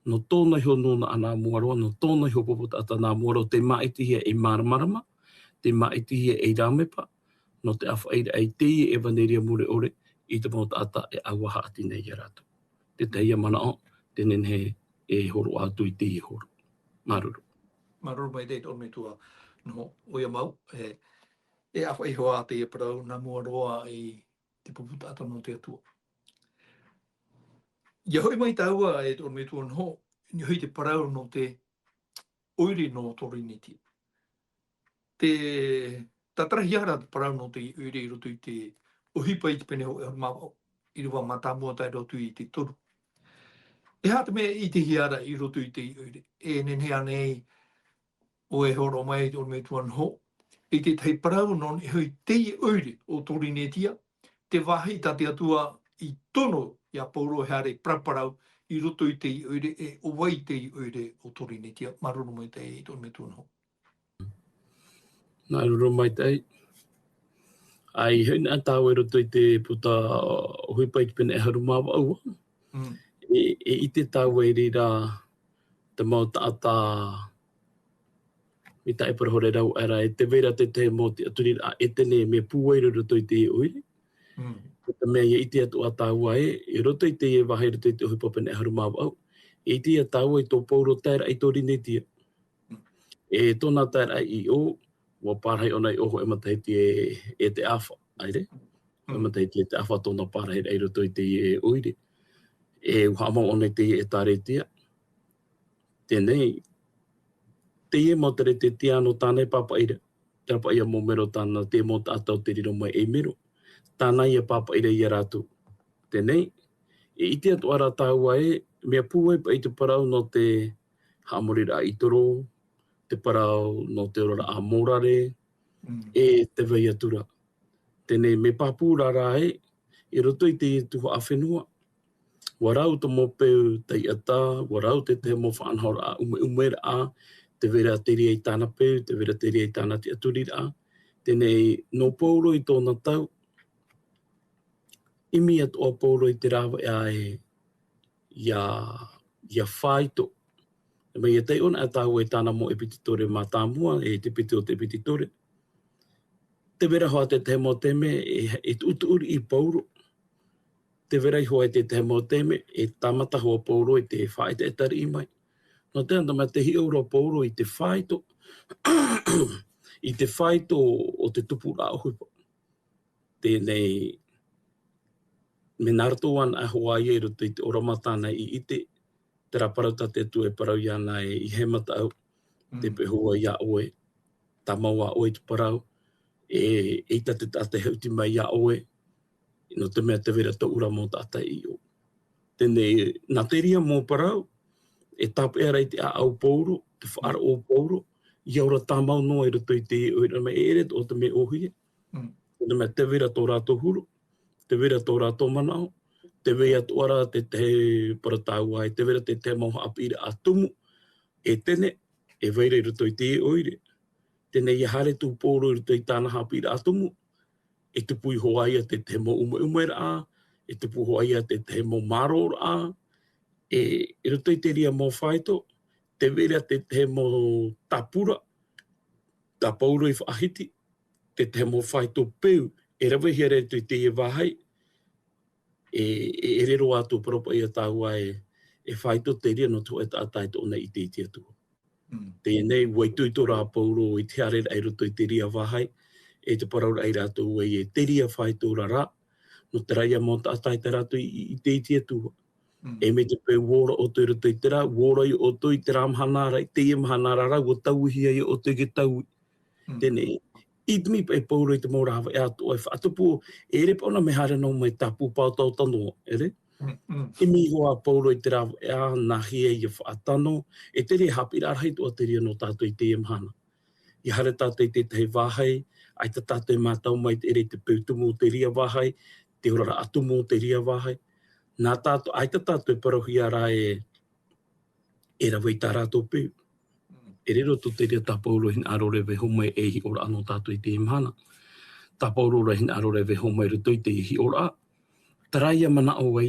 nō tōna iho nūnaʻa nā mua roa, nō tōna iho pupu taʻata nā mua roa, te māʻitihia ei māramarama, te māʻitihia ei rāmepa, nō te ʻāfaʻiraʻa i teie ʻevaneria mure ʻore, i te mau taʻata e ʻaua haʻati nei ia rātou. Te tahi ia manaʻo, te nehenehe e hōroʻa atu i teie hōroʻa. Māuruuru. Māuruuru maitaʻi e te ʻorometua Noho, ʻoia mau, e, e ʻāfaʻi hoʻi teie parau nā mua roa i te pupu taʻata nō te Atua. ʻIa hoʻi mai tāua e te ʻorometua Noho, i niʻa hoʻi i te parau nō te ʻoire nō Torinetia. Te tātarahia ra te parau nō te ʻoire i roto i te ʻohipa i te pene hōʻē ʻahuru mā vaʻu, ʻīrava mātāmua tae roa atu i te toru. E aha te mea e ʻitehia ra i roto i te ʻoire? E nehenehe ānei ʻoe e hōroʻa mai i te ʻorometua Noho, i te tahi parau nō niʻa hoʻi i teie ʻoire o Torinetia, te vāhi tā te Atua i tono ia Paulo e haere paraparau i roto i teie ʻoire, e ʻo vai teie ʻoire o Torinetia? Māuruuru maitaʻi e te ʻorometua Noho. Māuruuru maitaʻi. ʻAi, hoʻi nā tāua i roto i te puta ʻohipa i te pene ʻahuru mā vaʻu. Mm. E, e ʻite tāua i reira te mau taʻata, mai te parau hōʻē rau era, e tē vai ra te tahi mau tiʻaturiraʻa ʻētene mea pūai i roto i te ʻoire. Mm. Te mea ʻia ʻite atoʻa tāua ē, i roto i teie vāhi, i roto i te ʻohipa pene ʻahuru mā vaʻu, e ʻite ia tāua i tō Paulo taeraʻa i Torinetia. Mm. E tōna taeraʻa i ʻō, ʻua parahi ʻōna i ʻō hōʻē matahiti e, e te ʻāfa, ʻaita? Mm. Hōʻē matahiti e te ʻāfa tōna parahiraʻa i roto i teie ʻoire. E ʻua haʻamau ʻōna i teie ʻētāretia. Teie nei, teie mau ʻētāretia nō tāna e pāpaʻi ra, terā paʻi mau mero tāna, te mau taʻata o tē riro mai ei mero. Tāna ia pāpaʻi ra ia rātou. Teie nei, e ʻite atoʻa ra tāua ē, mea pūai paʻi te parau nō te haʻamoriraʻa i toro, te parau nō te oraraʻa mōrare, Mm. e tē vai atu ra. Teie nei, mea pāpū ra rā ē, i roto i teie tuhaʻa fenua, ʻua rau te mau peu taiʻata, ʻua rau te tahi mau faʻanahoraʻa ʻumeʻumeraʻa, tē vai ra te reira i tāna peu, tē vai ra te reira i tāna tiʻaturiraʻa. Teie nei, nō Paulo i tōna tau, ʻimi atoʻa Paulo i te rāveʻa ē, ʻia, ʻia faito. E mai ʻia taiʻo na tāua i tāna mau ʻepititore mātāmua, e te piti o te ʻepititore. Tē vai ra hoʻi te tahi mau taime, e, e tuʻutuʻu riʻi Paulo. Tē vai ra hoʻi te tahi mau taime, e tāmata hoʻi Paulo i te faʻaʻetaʻeta riʻi mai. Nō te aha? Nō te mea tē hiʻo ra Paulo i te faito, i te faito o te tupuraʻa ʻohipa. Teie nei, mea nā roto anaʻe hoʻi ia i roto i te ʻōrama tāna i ʻite, terā parau tā te Atua e parau iāna ē, ʻeiaha e mataʻu, tē Mm. peʻe hoʻi vau iā ʻoe, tāmau ā ʻoe i te parau, e, eʻita te taʻata e haʻuti mai iā ʻoe, nō te mea tē vai ra tōʻu ra mau taʻata i ʻō. Teie nei, nā te reira mau parau, e tāpeʻa ra i te ʻāʻau o Paulo, te faʻaroʻo o Paulo, ʻia ora tāmau noa i roto i te ʻoire, mea e ʻere atoʻa te mea ʻōhie. Mm. Nō te mea tē vai ra tō rātou huru, tē vai ra tō rātou manaʻo, tē vai atoʻa ra te tahi, parau tāua ē, tē vai ra te tahi mau haʻapiʻiraʻa tumu, ʻētene, e vai ra i roto i te ʻoire. Teie nei, ʻia haere atu Paulo i roto i tāna haʻapiʻiraʻa tumu, e tupu iho ā ia te tahi mau ʻumeʻumeraʻa, e tupu iho ā ia te tahi mau mārōraʻa, e, i roto i te reira mau faito, tē vai ra te tahi mau tāpura, tā Paulo i faʻahiti, te tahi mau faito peu, e ravehia ra i roto i teie vāhi, e, e, e ʻere roa atu, parau paʻi ia tāua ē, e faito te reira nō te hōʻē taʻata e toʻo na i te, i te Atua. Mm. Teie nei, ʻua itoito rā Paulo i te haereraʻa i roto i te reira vāhi, e te parau ra ia rātou ē, e te reira faito ra rā, nō terā ia mau taʻata ʻaita rātou i, i, i te, i te Atua. Mm. E mai te peu ʻua ora ʻoutou i roto i terā, ʻua ora ia ʻoutou i terā mahana ra, i teie mahana ra, ra, ʻua tauihia ia ʻoutou i te tauihaʻa. Mm. Teie nei, ʻimi paʻi Paulo i te mau rāveʻa atoʻa e faʻatupu, e ʻere paʻi ʻōna mea haere noa mai tāpū pāotaota noa, ʻere? Mm, mm. ʻImi iho ā Paulo i te rāveʻa, nāhea ia faʻatano, e te reira haʻapiʻiraʻa rahi atoʻa te reira nō tātou i teie mahana. ʻIa haere tātou i te tahi vāhi, ʻaita tātou e mātau mai te ʻere i te peu tumu o te reira vāhi, te oraraʻa tumu o te reira vāhi. Nā tātou, ʻaita tātou e parauhia ra ē, e rave i tā rātou peu. Mm. E riro tō te reira tā Paulo e hinaʻaro ra e vaiiho mai ei hiʻoraʻa nō tātou i teie mahana. Tā Paulo rā e hinaʻaro ra e vaiiho mai i roto i teie hiʻoraʻa. Terā ia manaʻo ē,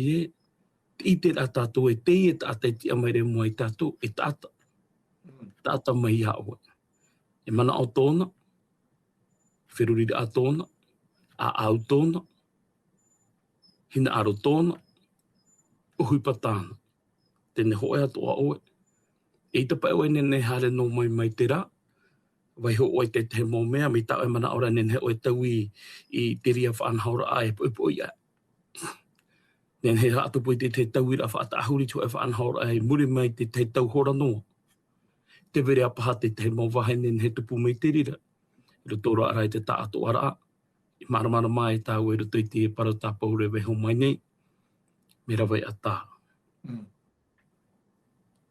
tē ʻite ra tātou ē teie taʻata e tiʻa mai ra i mua ia tātou, e taʻata. Taʻata mai iā ʻoe. E manaʻo tōna, feruriraʻa tōna, ʻāʻau tōna, hinaʻaro tōna, ʻohipa tāna. Tē nehenehe atoʻa ʻoe. ʻEita paʻi ʻoe e nehenehe e haere noa mai mai te reira, vaiiho ʻoe i te tahi mau mea, mai tā ʻoe manaʻo ra e nehenehe ʻoe e taui i te reira faʻanahoraʻa e poʻipoʻi aʻe. Nehenehe e haʻatupu i te tahi tauiraʻa faʻataʻahuri i te hōʻē faʻanahoraʻa i muri mai i te tahi tau hora noa. Tē vai ra paha te tahi mau vāhi e nehenehe e tupu mai i te reira. I roto rā i te taʻatoʻaraʻa, e māramarama ai tāua i roto i te parau tā Paulo e vaiiho mai nei, mea rave ʻatā. Mm.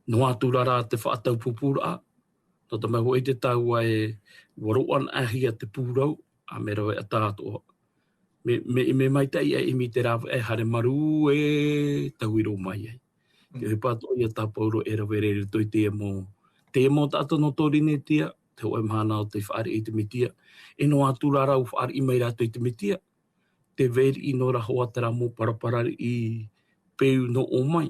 Noa atu ra te faʻataupupuraʻa, nō te mea ʻua ʻite tāua ē ʻua roaʻa anaʻe hia te pūrau, ā, mea rave ʻatā atoʻa. Mea, mea, mea maitaʻi e ʻimi i te rāveʻa e haere marū e taui roa mai ai. Mm. Te ʻohipa atoʻa ia tā Paulo e rave ra i roto i teie mau, teie mau taʻata nō Torinetia, te hōʻē mahana o tei fāriʻi i te Metia. E noa atu ra ʻua fāriʻi mai rātou i te Metia, tē vai riʻi noa ra hoʻi terā mau paraparariʻi peu nō ʻō mai.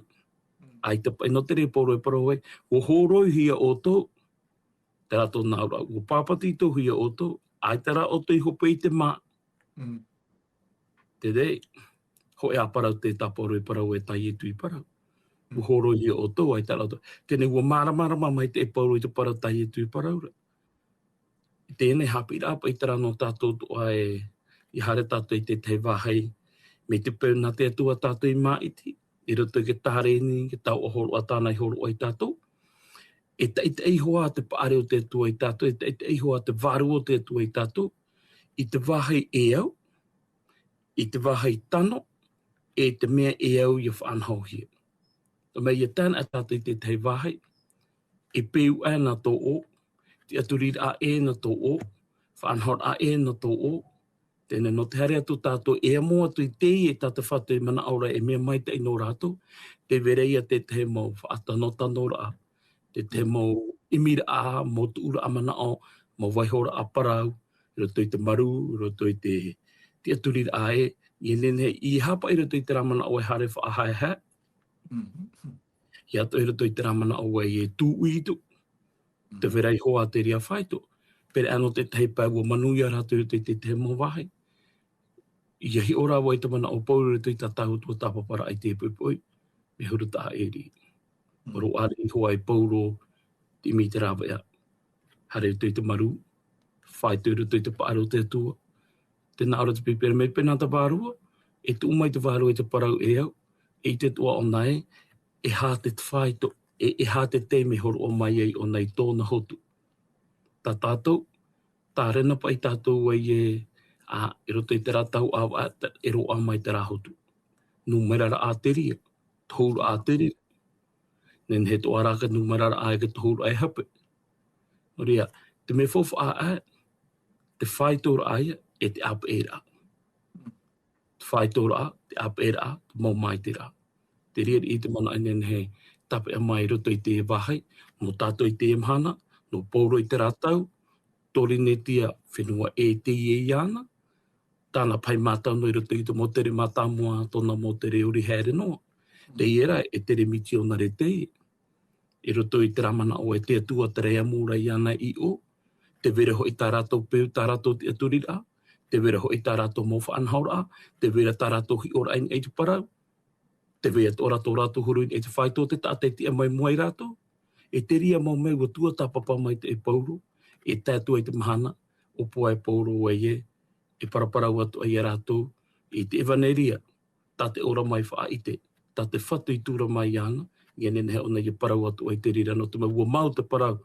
ʻAita paʻi nō te reira Paulo e parau ai, ʻua hōroihia ʻoutou, terā tōna auraʻa, ʻua pāpetitohia ʻoutou, ʻaita rā ʻoutou i hope i te mā. Mm. Te reira, hōʻē ā parau te tā Paulo e parau e tā Ietu i parau. ʻUa hōroihia ʻoutou, ʻaita rā ʻoutou. Teie nei ʻua māramarama maitaʻi Paulo i te parau tā Ietu i parau ra. I teie nei haʻapiʻiraʻa paʻi terā nō tātou atoʻa ē, ʻia haere tātou i te tahi vāhi, mai te peu nā te Atua tātou i māʻiti, i roto i te tāreni, te taoʻa hōroʻa tāna i hōroʻa ia tātou. E taʻitaʻi hoʻi te paʻari o te Atua ia tātou, e taʻitaʻi hoʻi te vārua o te Atua ia tātou, i te vāhi e au, i te vāhi tano, e te mea e au ʻia faʻanahohia. Nō te mea ʻia tae anaʻe tātou i te tahi vāhi, e peu ʻē nā tō ʻō, tiʻaturiraʻa ʻē nā tō ʻō, faʻanahoraʻa ʻē nā tō ʻō, teie nei nō te haere atu tātou e amo atu i teie tā te Fatu e manaʻo ra e mea maitaʻi nō rātou, tē vai ra ia te tahi mau faʻatanotanoraʻa, te tahi mau ʻimiraʻa, mau tuʻuraʻa manaʻo, mau vaihoraʻa parau, i roto i te marū, i roto i te tiʻaturiraʻa ē, ʻia nehenehe, ʻeiaha paʻi i roto i terā manaʻo e haere faʻahaehae. Mhm. ʻEiaha atoʻa i roto i terā manaʻo ē e tūʻiti. Tē vai ra hoʻi te reira faito. Pēraʻa nō te tahi pae ʻua manuia rātou i roto i te tahi mau vāhi. ʻIa hiʻo ra vau i te manaʻo o Paulo i roto i tā tātou tāpaparaʻa i te poʻipoʻi, mea huru taʻa ʻē riʻi. Mm. Roaʻa riʻi hoʻi Paulo, te ʻimi i te rāveʻa. Haere i roto i te marū, faito i roto i te paʻari o te Atua. Tē nā ʻō ra te Pīpīria mai pēnā te vārua, e tuʻu mai te vārua i te parau e au, e ʻite atoʻa ʻōna ē, e aha te faito, e, e aha te taime e hōroʻa mai ai ʻōna i tōna hotu. Tā tātou, tārena paʻi tātou ē, ā, i roto i terā tau ʻāvaʻe, e roaʻa mai terā hotu. Nūmeraraʻa te reira, tohuraʻa te reira. Nehenehe atoʻa rā te nūmeraraʻa e te tohuraʻa e hape. Nō reira, te mea faufaʻa ē, te faitoraʻa ïa, e te ʻāpeʻeraʻa. Te faitoraʻa, te ʻāpeʻeraʻa, te mau māiteraʻa. Te reira riʻi te manaʻo e nehenehe e tāpeʻa mai i roto i te vāhi, nō tātou i teie mahana, nō Paulo i terā tau, Torinetia, fenua ʻē teie iāna, tāna pahi mātau noa i roto i te mau tere mātāmua, tōna mau tere ʻori haere noa. Teie rā, e tere misiōnare teie. I roto i terā manaʻo ē te Atua terā e amo ra iāna i ʻō, tē vai ra hoʻi tā rātou peu, tā rātou tiʻaturiraʻa, tē vai ra hoʻi tā rātou mau faʻanahoraʻa, tē vai ra tā rātou hiʻoraʻa i niʻa i te parau, tē vai atoʻa ra tō rātou huru i niʻa i te faito o te taʻata e tiʻa mai i mua ia rātou. E te reira mau mea ʻua tuatāpapa maitaʻi e Paulo, e tae atu ai te mahana, ʻōpua e Paulo ē, e paraparau atu ai ia rātou, i te ʻevaneria, tā te ora mai faʻaʻite, tā te Fatu i tura mai iāna, ʻia nehenehe ʻōna ʻia parau atu ai te reira nō te mea ʻua mau te parau,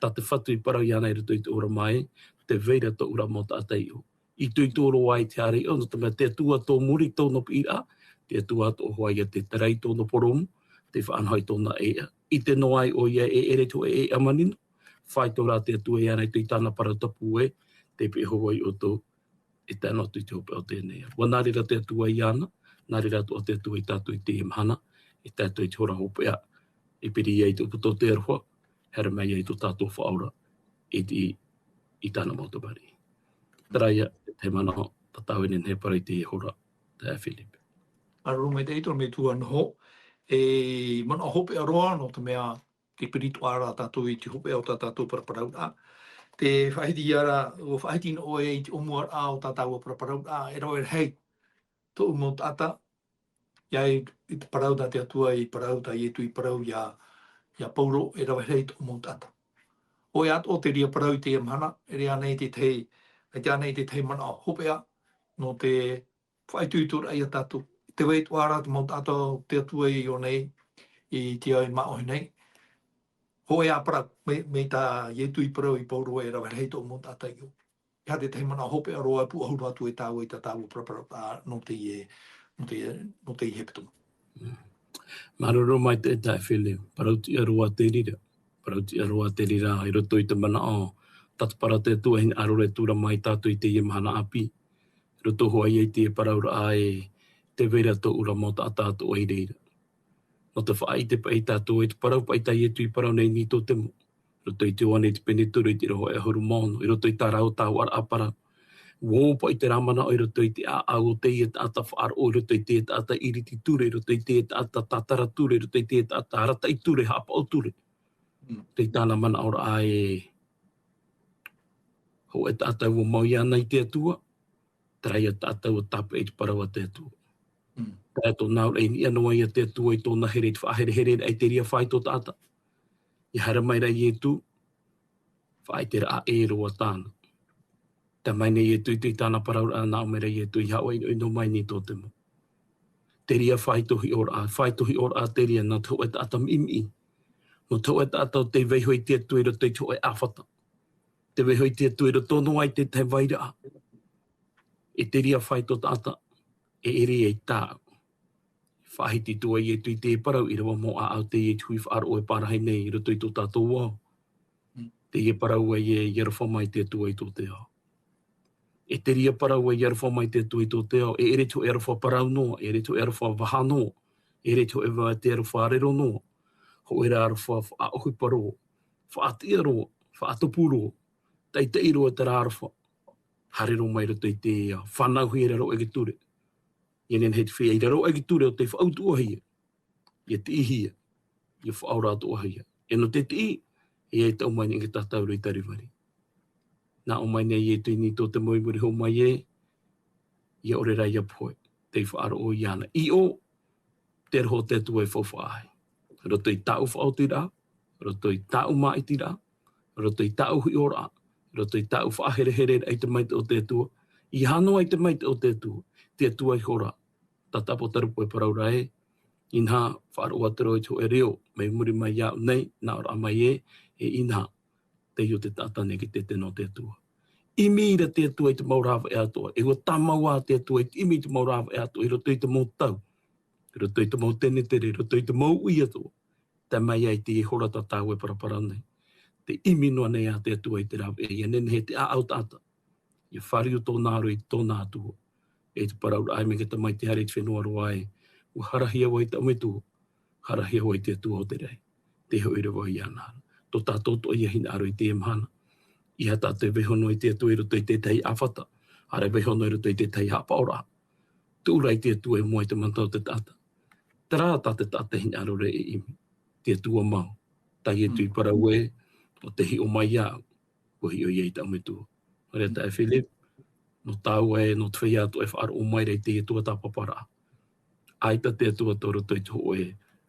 tā te Fatu i parau iāna i roto i te ora mai, tē vai ra tōʻu ra mau taʻata i ʻō. Itoito roa i te haere i ʻō, nō te mea te Atua tō muri i tōna piʻiraʻa, te Atua atoʻa hoʻi ïa te tarai i tōna purōmu, te faʻanaho i tōna ʻēʻa. ʻIte noa ai ʻoia e ʻere i te hōʻē ʻēʻa manino, faito rā te Atua iāna i roto i tāna parau tapu ē, tē piʻi hoʻi ʻoutou, e tae noa atu i te hopeʻa o teie nei ao. ʻUa nā reira te Atua iāna, nā reira atoʻa te Atua ia tātou i teie mahana, e tae atu i te hora hopeʻa, e piri ai te ʻōpuaraʻa o te aroha, haere mai ai tō tātou Faʻaora i te, i tāna mau tamariʻi. Terā ia, te manaʻo, tā tātou e nehenehe e parau i teie hora, taeaʻe Philip. Māuruuru maitaʻi i tō te metua noho, e manaʻo hopeʻa roa, nō te mea, tē piri atoʻa ra tātou i te hopeʻa o tā tātou paraparauraʻa. Tē faʻahiti ia ra, ʻua faʻahiti noa ʻoe i te ʻōmuaraʻa o tā tāua paraparauraʻa, e rave rahi tōʻu mau taʻata, ʻia, i te parau nā te Atua i parau, tā Ietu i parau ia, ia Paulo, e rave rahi tōʻu mau taʻata. ʻOia atoʻa te reira parau i teie mahana, e rave ānei te tahi, e rave ānei te tahi manaʻo hopeʻa, nō te faʻaitoitoraʻa ia tātou. Tē vai atoʻa ra te mau taʻata o te Atua i ʻō nei, i te ao i māʻohi nei. Hōʻē ā parau, mai, mai tā Ietu i parau i Paulo e rave rahi tōʻu mau taʻata i ʻō. E aha te tahi manaʻo hopeʻa roa e pūʻohu atu ai tāua i tā tāua paraparauraʻa nō teie, nō teie, nō teie hepetoma. Māuruuru maitaʻi taeaʻe Philip, parau tiʻa roa te reira. Parau tiʻa roa te reira, i roto i te manaʻo, tātaparauraʻa te Atua e hinaʻaro ra e tuʻu ra mai ia tātou i teie mahana ʻāpī. I roto hoʻi i teie parauraʻa e tē vai ra tōʻu ra mau taʻata atoʻa i reira. Nō te faʻaʻite paʻi ia tātou i te parau paʻi tā Ietu i parau nei i Nitotemo. I roto i te Ioane i te pene toru i te ʻīrava e ʻahuru mā ono, i roto i tā rāua taoʻaraʻa parau. ʻUa ō paʻi terā manaʻo i roto i te ʻāʻau o teie taʻata faʻaroʻo, i roto i teie taʻata iriti ture, i roto i teie taʻata tātara ture, i roto i teie taʻata arataʻi ture, haʻapaʻo ture. Mm. Tei tāna manaʻoraʻa e hōʻē taʻata ʻua mau iāna i te Atua, terā ia taʻata ʻua tāpeʻa i te parau a te Atua. Mm. Tae tōna auraʻa i niʻa noa ia te Atua i tōna here i te faʻaherehere i te reira faito taʻata. ʻIa haere mai ra Ietu, faʻaʻiteraʻa ʻē roa tāna. Tae mai nei Ietu i tāna parauraʻa, nā ʻō mai ra Ietu, ʻeiaha ʻoe e ʻinoʻino mai i Nitotemo. Te reira faito hiʻoraʻa, faito hiʻoraʻa te reira nō te hōʻē taʻata miʻimiʻi. Nō te hōʻē taʻata ʻo tē vaiiho i te Atua i roto i te hōʻē ʻāfata. Tē vaiiho i te Atua i roto noa i te tahi vairaʻa. E te reira faito taʻata, e ʻere ai tāʻu. Faʻahiti atu ai Ietu i te parau, ʻīrava mā ʻāʻau teie i te hui faʻaroʻo e pārahi nei i roto i tō tātou ao. Mm. Teie parau ē, ʻia aroha mai te Atua i tō te ao. E te reira parau ē, ʻia aroha mai te Atua i tō te ao, e ʻere te hōʻē aroha parau noa, e ʻere te hōʻē aroha vaha noa, e ʻere te hōʻē va-, te aroha rero noa. Hōʻē rā aroha faʻaʻohipa roa, faʻatiʻa roa, faʻatupu roa, taʻitaʻi roa terā aroha. Haere roa mai i roto i te ao, fānauhia e raro aʻe i te ture. ʻIa nehenehe te feiā i raro aʻe i te ture ʻo tē faʻautuʻahia. ʻIa tiʻihia, ʻia faʻaora atoʻahia. E nō te tiʻi, e ʻia tae mai nei e te tātauro i Kalivari. Nā ʻō mai nei Ietu i Nitotemo i muri iho mai ē, ʻia ʻore rā ʻia pohe, tei faʻaroʻo iāna. ʻIo, te aroha o te Atua e faufaʻa ai. Roto i tāʻu faʻaotiraʻa, roto i tāʻu māʻitiraʻa, roto i tāʻu hiʻoraʻa, roto i tāʻu faʻaherehereraʻa i te maitaʻi o te Atua, ʻeiaha noa i te maitaʻi o te Atua, te Atua iho rā, tātaʻapō te reira parau ra ē, inaha, faʻaroʻo atu ra i te hōʻē reo, mai muri mai iāʻu nei, nā ʻō ra mai ē, e inaha, teie ʻo te taʻata nei e tētē nō te Atua. ʻImi ra te Atua i te mau rāveʻa atoʻa, e ʻua tāmau ā te Atua i te ʻimi i te mau rāveʻa atoʻa, i roto i te mau tau, i roto i te mau tenetere, i roto i te mau uʻi atoʻa, tae mai ai i teie hora tā tātou e paraparau nei. Tē ʻimi noa nei ā te Atua i te rāveʻa, ʻia nehenehe te ʻāʻau taʻata ʻia fāriu tōna aro i tōna Atua. E te parauraʻa mai te Tamaiti haere i te fenua roa ē, ʻua harahia vau i taʻu Metua, harahia vau i te Atua o te raʻi. Tē hoʻi ra vau iāna. Tō tātou atoʻa ïa hinaʻaro i teie mahana. ʻEiaha tātou e vaiiho noa i te Atua i roto i te tahi ʻāfata, ʻaore e vaiiho noa i roto i te tahi haʻapaʻoraʻa. Tuʻu rā i te Atua i mua i te mata o te taʻata. Terā tā te taʻata e hinaʻaro ra e ʻimi. Te Atua mau. Tā Ietu i parau ē, ʻo tē hiʻo mai iāʻu, ʻua hiʻo ïa i taʻu Metua. Nō reira taeaʻe Philip, nō tāua ē, nō te feiā atoʻa e faʻaroʻo mai ra i teie tuatāpaparaʻa. ʻAita te Atua tō roto i te hōʻē,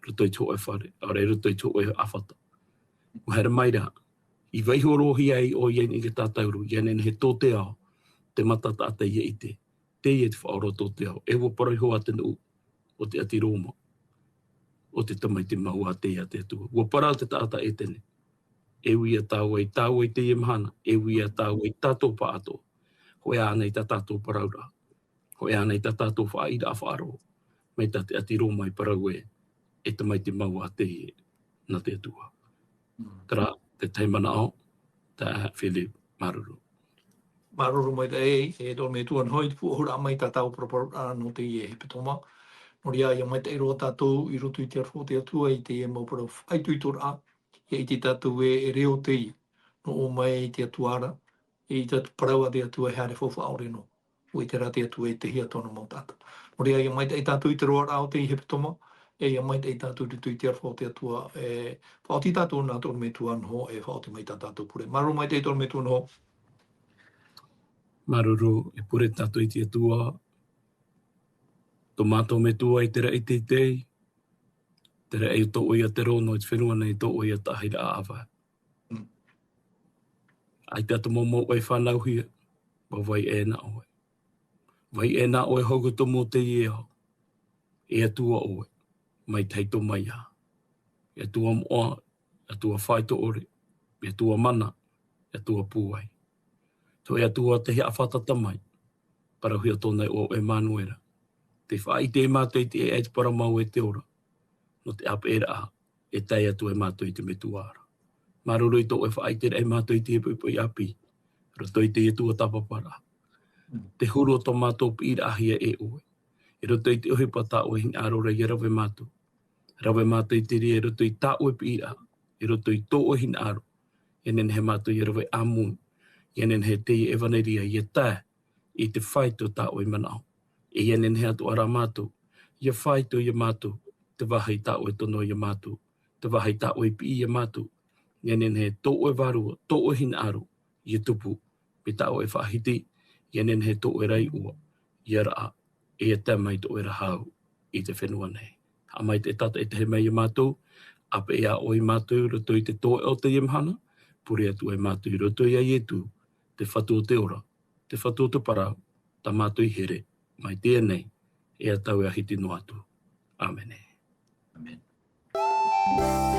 roto i te hōʻē fare, ʻaore roto i te hōʻē ʻāfata. ʻUa haere mai ra, i vaiiho roa ïa ai ʻoia i niʻa i te tātauro, ʻia nehenehe tō te ao, te mata taʻata ʻia ʻite. Teie te faʻaora tō te ao. E ʻua parau iho ā te nuʻu o te ʻāti Roma, ʻo te tamaiti mau ā teie a te Atua. ʻUa parau te taʻata ʻētene. E ui ā tāua i, tāua i teie mahana, e ui ā tāua i tātou pāʻatoʻa. Hōʻē ānei tā tātou parauraʻa. Hōʻē ānei tā tātou faʻaʻiteraʻa faʻaroʻo. Mai tā te ʻāti Roma i parau ē, e tamaiti mau ā teie nā te Atua. Mm. Terā, te tahi manaʻo, taeaʻe Philip, māuruuru. Māuruuru maitaʻi, e tō Metua noho i te pūʻohuraʻa mai tā tāua paraparauraʻa nō teie hepetoma. Nō reira, ʻia maitaʻi roa tātou i roto i te aroha o te Atua i teie mau parau faʻaitoitoraʻa. ʻIa ʻite tātou ē, e reo teie, nō ʻō mai i te Atua ra, e ʻite tātou parau a te Atua e haere faufaʻa ʻore noa. ʻUa ʻite rā te Atua e tei hea tōna mau taʻata. Nō reira, ʻia maitaʻi tātou i te roaraʻa o te hepetoma, e ʻia maitaʻi tātou i roto i te aroha o te Atua, e faʻaoti tātou nā te ʻorometua Noho, e faʻaoti mai tā tātou pure. Māuruuru maitaʻi te ʻorometua Noho. Māuruuru, e pure tātou i te Atua, tō mātou Metua i te raʻi teitei, te raʻi o tō ʻoe ia te rō nō te fenua nei, tō ʻoe ia tahi raʻa ʻāvae. Mm. ʻAita te mau mouʻa e fānauhia, ʻua vai ʻē na ʻoe. Vai ʻē na ʻoe hou te mau teie ao. E Atua ʻoe, mai te haito mai ā. E Atua moʻa, e Atua faito ʻore, e Atua mana, e Atua pūai. Tō e Atua te hiʻa fātata mai, parauhia tōna iʻoa ʻo Emanuera. Tē faʻaʻite ia mātou i te ʻēʻa i te parau mau e te ora. Nō te ʻāpeʻeraʻa, e tae atu ai mātou i te Metua ra. Māuruuru i tō ʻoe faʻaʻiteraʻa ia mātou i te poʻipoʻi ʻāpī, roto i te Atua tāpaparaʻa. Te huru o tō mātou piʻiraʻahia e ʻoe. I roto i te ʻohipa tā ʻoe hinaʻaro ra ʻia rave mātou. Rave mātou i te reira i roto i tā ʻoe piʻiraʻa, i roto i tō ʻoe hinaʻaro. ʻIa nehenehe mātou ʻia rave ʻāmui. ʻIa nehenehe teie ʻevaneria ʻia tae i te faito tā ʻoe manaʻo. E ʻia nehenehe atoʻa rā mātou, ʻia faito ia mātou, te vāhi tā ʻoe tono ia mātou, te vāhi tā ʻoe piʻi ia mātou. ʻIa nehenehe tō ʻoe vārua, tō ʻoe hinaʻaro, ʻia tupu, mai tā ʻoe faʻahiti, ʻia nehenehe tō ʻoe ra iʻoa, ʻia raʻa, e ʻia tae mai tō ʻoe ra hau i te fenua nei. Haʻamaitaʻi tātaʻitahi mai ia mātou, ʻāpeʻe ā ʻoe ia mātou i roto i te toeʻa o teie mahana, pure atu ai mātou i roto ia Ietu, te Fatu o te ora, te Fatu o te parau, tā mātou i here, mai teie nei, e ʻa tae ʻahiti noa atu. ʻĀmene. ʻĀmene.